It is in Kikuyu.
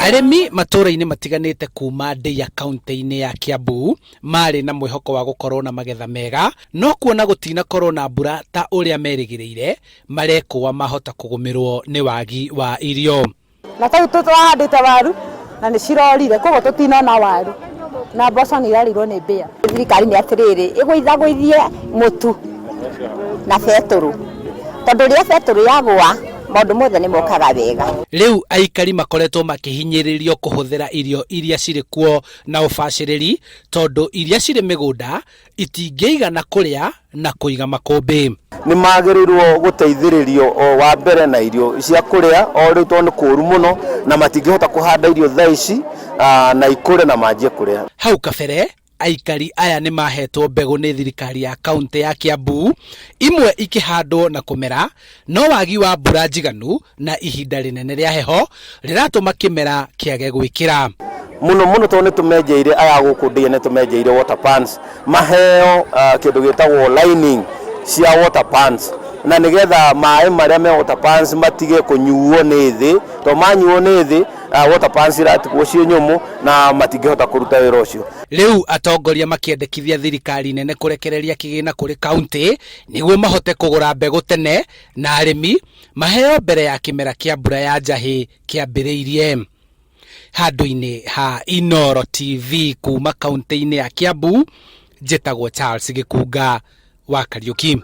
Arĩmi matũũra-inĩ matiganĩte kuma Ndeiya kaũntĩ-inĩ ya Kiambu marĩ na mwĩhoko wa gũkorwo na magetha mega, no kuona gũtinakorwo na mbura ta ũrĩa merĩgĩrĩire, marekũa mahota kũgũmĩrwo nĩ wagi wa irio. Na ta rĩu tũrahandĩte waru na nĩ cirorire, koguo tũtinona waru na mboco nĩ irarĩirwo nĩ mbĩa. Thirikari nĩ atĩrĩrĩ, ĩgũithagũithie mũtu na betũrũ, tondũ rĩrĩa betũrũ yagũa maũndũ mothe nĩ mokaga wega. Rĩu aikari makoretwo makĩhinyĩrĩrio kũhũthĩra irio iria cirĩ kuo na ũbacĩrĩri tondũ iria cirĩ mĩgũnda itingĩigana kũrĩa na kũiga makũmbĩ. Nĩ magĩrĩirwo gũteithĩrĩrio o wa mbere na irio cia kũrĩa o rĩu tondũ nĩ kũũru mũno na matingĩhota kũhanda irio thaa ici na ikũre na manjie kũrĩa. Hau kabere aikari aya nĩ mahetwo mbegũ nĩ thirikari ya kaũntĩ ya Kiambu, imwe ikĩhandwo na kũmera, no wagi wa mbura njiganu na ihinda rĩnene rĩa heho rĩratũma kĩmera kĩage gwĩkĩra. Mũno mũno tondũ nĩ tũmenjeire aya gũkũ Ndeiya nĩ tũmenjeire water pans maheo kĩndũ gĩtagwo lining cia water pans na nĩgetha maĩ marĩa me water pans matige kũnyuo nĩ thĩ tondũ manyuo nĩ thĩ water pans iratigwo ciĩ nyũmũ na matingĩhota kũruta wĩra ũcio. Rĩu atongoria makĩendekithia thirikari nene kũrekereria kĩgĩna kũrĩ kaũntĩ nĩguo mahote kũgũra mbegũ tene na arĩmi maheo mbere ya kĩmera kĩa mbura ya njahĩ kĩambĩrĩirie. Handũ-inĩ ha Inooro TV kuma kaũntĩ-inĩ ya Kiambu, njĩtagwo Charles Gĩkunga wa Kariũki.